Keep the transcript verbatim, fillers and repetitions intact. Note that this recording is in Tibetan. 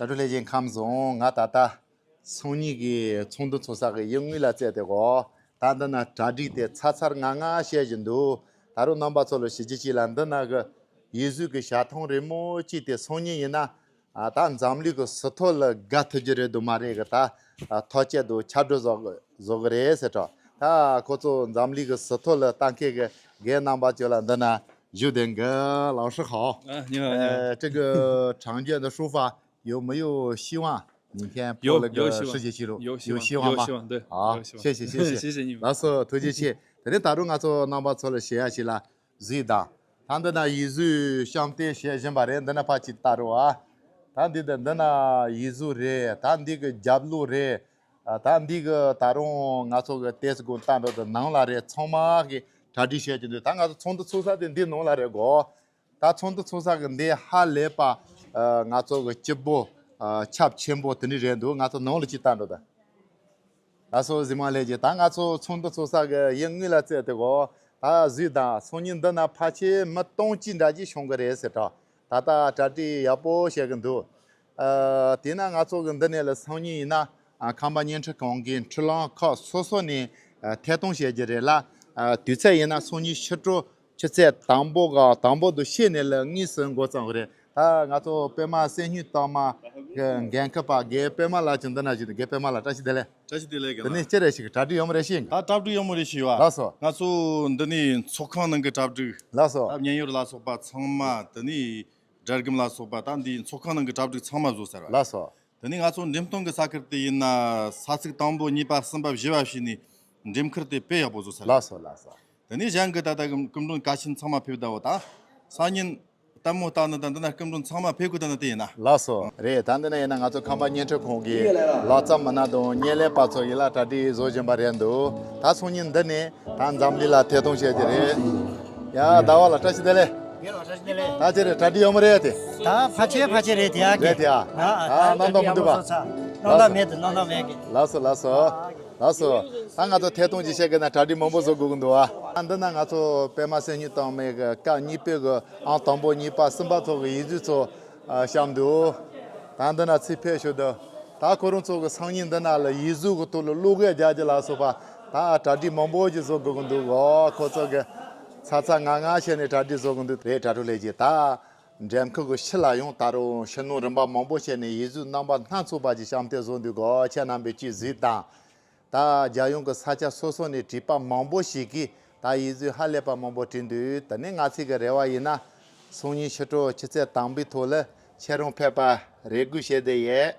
དྲ་གྲོགས་ལྷན་རྒྱས་ཁམས་བཟང་། ང་ད་ལྟ་སང་ཉིན་གྱི་ཚོགས་འདུ་ཚོགས་ས་གི་ཡུལ་དངོས་ལ་བཙལ་ཏེ་གོ། ད་འདི་ན་གྲ་སྒྲིག་དེ་ཚར་ཚར་ང་ང་བཤད་བཞིན་འདུག་ད་རུང་རྣམ་པ་ཚོ་ལ་ཞུ་རྒྱུ་ཅིག་ལ། འདི་ན་གི་ཡིག་གཟུགས་ཀྱི་ཞལ་ཐང་རིང་མོ་ཅིག་དེ་སང་ཉིན་ཡིན་ན། ཨ། ད་འཛམ་གླིང་གི་ཟུར་ཐོག་ལ་དགའ་ཐུབ་རྒྱུ་རེད་འདུག་མ་རེད་གི། ད་ཐག་བཅད་འདུག་ཁྱབ་བསྒྲགས་བཟོ་བཟོ་གི་རེད་ཟེར་དྲ། ད་ཁོ་ཚོ་འཛམ་གླིང་གི་ཟུར་ཐོག་ལ་ལྟ་མཁན་གི་རྒན་རྣམ་པ་ཚོ་ལ་འདི་ན་བཞུགས་བསྡད་གི། 老师好。 ཨ། 你好，你好。 ཨ། 这个长卷的书法有没有希望明天报那个世界纪录？ 有，有希望。 有希望吗？ 有希望，对，好，有希望。 谢谢，谢谢。 谢谢你们。 老师， ཐུགས་རྗེ་ཆེ། དེ་ནས་ད་རུང་ང་ཚོ་རྣམ་པ་ཚོ་ལ་ཞུ་ཡ་ཞིག་ལ། གཟིགས་དང་། ད་འདི་ན་ཡིག་གཟུགས་བཤམས་གཏན་བྱེད་བཞིན་པ་རེད། འདི་ན་ཕར་ཅིག་ལྟ་རོགས་ཨ། ད་འདི་ད་འདི་ན་ཡིག་གཟུགས་རེད། ད་འདི་གི་རྒྱབ་ལོགས་རེད། ཨ། ད་འདི་གི་ད་རུང་ང་ཚོ་གི་ཏེས་གོ་ལྟ་འགྲོ་དུ་ནང་ལ་རེད། ཚང་མ་གི་གྲ་སྒྲིག་བྱེད་ཀྱི་འདུག་ད་ང་ཚོ་ཚོགས་འདུ་ཚོགས་ས་དེ་འདི་ནང་ལ་རེད་གོ། ད་ཚོགས་འདུ་ཚོགས་ས་གི་འདི་ཧ་ལས་པ། ཨ། ང་ཚོ་གི་སྐྱིད་པོ། ཨ། ཁྱབ་ཆེན་པོ་དེ་འདྲ་རེད་འདུག་ང་ཚོ་ནང་ལ་ཅིག་ལྟ་འགྲོ་ད། ལགས་སོ། གཟིགས་མ་ལྷན་རྒྱས། ད་ང་ཚོ་ཚོགས་འདུ་ཚོགས་ས་གི་ཡུལ་དངོས་ལ་བཙལ་ཏེ་གོ། ད་གཟིགས་དང་། སང་ཉིན་འདི་ན་ཕལ་ཆེར་མི་སྟོང་གཅིག་འདྲ་ཅིག་ཤོང་གི་རེད་ཟེར་དྲ། ད་ལྟ་གྲ་སྒྲིག་ཡག་པོ་བྱེད་ཀྱི་འདུག་ཨ། དེས་ན་ང་ཚོ་གི་འདི་ནས་ལ་སང་ཉིན་ཡིན་ན། ཨ། ཁམས་པ་བརྙན་འཕྲིན་ཁང་གི་འཕྲུལ་ལམ་ཁག་སོ་སོ་ནས། ཨ། ཐད་གཏོང་བྱེད་རྒྱུ་རེད་ལ། ཨ། དུས་ཚོད་ཡིན་ན་སང་ཉིན་ཕྱི་དྲོ་ཆུ་ཚོད་དང་པོ་ག་དང་པོ་དུ་ཕྱེད་ནས་ལ་གཉིས་སུ་འགོ་བརྩམས་པ་རེད། ད་ང་ཚོ་པད་མ་གསེར་སྨྱུག་གཏའ་མ་གི་འགན་འཁུར་པ་རྒན་པད་མ་ལགས་ཀྱིས་འདི་ན་བཞུགས་འདུག་རྒན་པད་མ་ལགས་བཀྲ་ཤིས་བདེ་ལེགས། བཀྲ་ཤིས་བདེ་ལེགས། དེ་ནས་ཅི་རེད་ཞིག་གྲ་སྒྲིག་ཡག་མོ་རེད་ཤིག་ད་གྲ་སྒྲིག་ཡག་མོ་རེད་ཤིག་ཡོད་ཨ། ལགས་སོ། ང་ཚོ་འདི་ནས་ཚོགས་ཁང་ནང་གི་གྲ་སྒྲིག་ལགས་སོ། ད་བརྙན་ཡོལ་ལ་སོགས་པ་ཚང་མ། དེ་ནས་སྒྲ་སྒམ་ལ་སོགས་པ། ད་འདི་ཚོགས་ཁང་ནང་གི་གྲ་སྒྲིག་ཚང་མ་བཟོ་ཚར་བ། ལགས་སོ། དེ་ནས་ང་ཚོ་འགྲེམས་སྟོན་གྱི་ས་ཁུལ་དེ་ཡིན་ན། ས་ཚིགས་དང་པོ་གཉིས་པ་གསུམ་པ་བཞི་བ་བྱས་ནས་འགྲེམས་ཁུལ་དེ་དཔེ་ཡག་པོ་བཟོ་ཚར། ལགས་སོ། ལགས་སོ། དེ་ནས་གཞན་གྱི་ད་ལྟ་སྐུ་མགྲོན་གལ་ཆེན་ཚང་མ་ཕེབས་བསྡད་ཡོད། ད་སང་ཉིན་ལྟད་མོ་ལྟ་ནི་དང་འདི་ན་སྐུ་མགྲོན་ཚང་མ་ཕེབས་དགོས་ད་ནི་དེ་ཡིན་ན། ལགས་སོ། རེད། ད་འདི་ན་ཡིན་ན་ང་ཚོ་ཁམས་པ་བརྙན་འཕྲིན་ཁང་གི་ལག་རྩལ་མི་སྣ་དང་བརྙན་ལེན་པ་ཚོ་ཡིན་ལ་གྲ་སྒྲིག་བཟོ་བཞིན་པ་རེད་འདུག་ད་སང་ཉིན་འདི་ནས་ད་འཛམ་གླིང་ལ་ཐད་གཏོང་བྱེད་ཀྱི་རེད། ཡ། ཟླ་བ་ལགས་བཀྲ་ཤིས་བདེ་ལེགས། རྒན་ལགས་བཀྲ་ཤིས་བདེ་ལེགས། ད་ཅི་རེད། གྲ་སྒྲིག་ཡག་མོ་རེད་དེ། ད་ཕལ་ཆེར་ཕལ་ཆེར་རེད་དེ་ཨ། རེད་དེ་ཨ། ད་ཨ། ད་རྣམ་རྟོག་མི་འདུག་པ། ད་རྣམ་རྟོག་མེད་དེ། རྣམ་རྟོག་མེད་གི། ལགས་སོ། ལགས་སོ། ལགས་སོ། ད་ང་ཚོ་ཐད་གཏོང་ཅིག་བྱེད་དགོས་ན་གྲ་སྒྲིག་མང་པོ་བཟོ་དགོས་ཀྱི་འདུག་ཨ། ཨ། འདི་ན་ང་ཚོ་པད་མ་གསེར་སྨྱུག་གཏའ་མའི་གི་སྐབས་གཉིས་པའི་གི་ཨང་དང་པོ་གཉིས་པ་གསུམ་པ་ཚོ་གི་ཡིག་གཟུགས་ཚོ། ཨ། བཤམས་འདུག་ད་འདི་ན་ཚུར་ཕེབས་ཤོག་དང་། ད་ཁོ་རང་ཚོ་གི་སང་ཉིན་འདི་ན་ལ་ཡིག་གཟུགས་གི་ཐོག་ལ་གློག་བརྙན་རྒྱག་རྒྱུ་ལ་སོགས་པ། ད་གྲ་སྒྲིག་མང་པོ་ཅིག་བཟོ་དགོས་ཀྱི་འདུག་གོ། ཁོ་ཚོ་གི་ཚ་ཚ་ང་ང་བྱས་ནས་གྲ་སྒྲིག་བཟོ་དགོས་འདུག་རེད། དྲ་གྲོགས་ལྷན་རྒྱས། ད་འགྲེམས་ཁུལ་གྱི་ཕྱི་ལ་ཡང་ད་རུང་ཕྱི་ནང་རིམ་པ་མང་པོ་བྱས་ནས་ཡིག་གཟུགས་རྣམ་པ་སྣ་ཚོགས་པ་ཅིག་བཤམས་གཏན་བཟོ་འདུག་གོ། ཁྱེད་རྣམ་པས་ཅིག་གཟིགས་དང་། ད་རྒྱལ་ཡོངས་ཀྱི་ས་ཆ་སོ་སོ་ནས་བྲིས་པ་མང་པོ་ཞིག་གིས་ད་ཡིག་གཟུགས་ཧ་ལས་པ་མང་པོ་བྲིས་འདུག་དེ་ནས་ང་ཚོའི་གི་རེ་བ་ཡིན་ན། སང་ཉིན་ཕྱི་དྲོ་ཆུ་ཚོད་དང་པོའི་ཐོག་ལ་ཁྱེད་རང་ཕེབས་པ་རེ་སྐུལ་བྱས་ཏེ་ཡོད།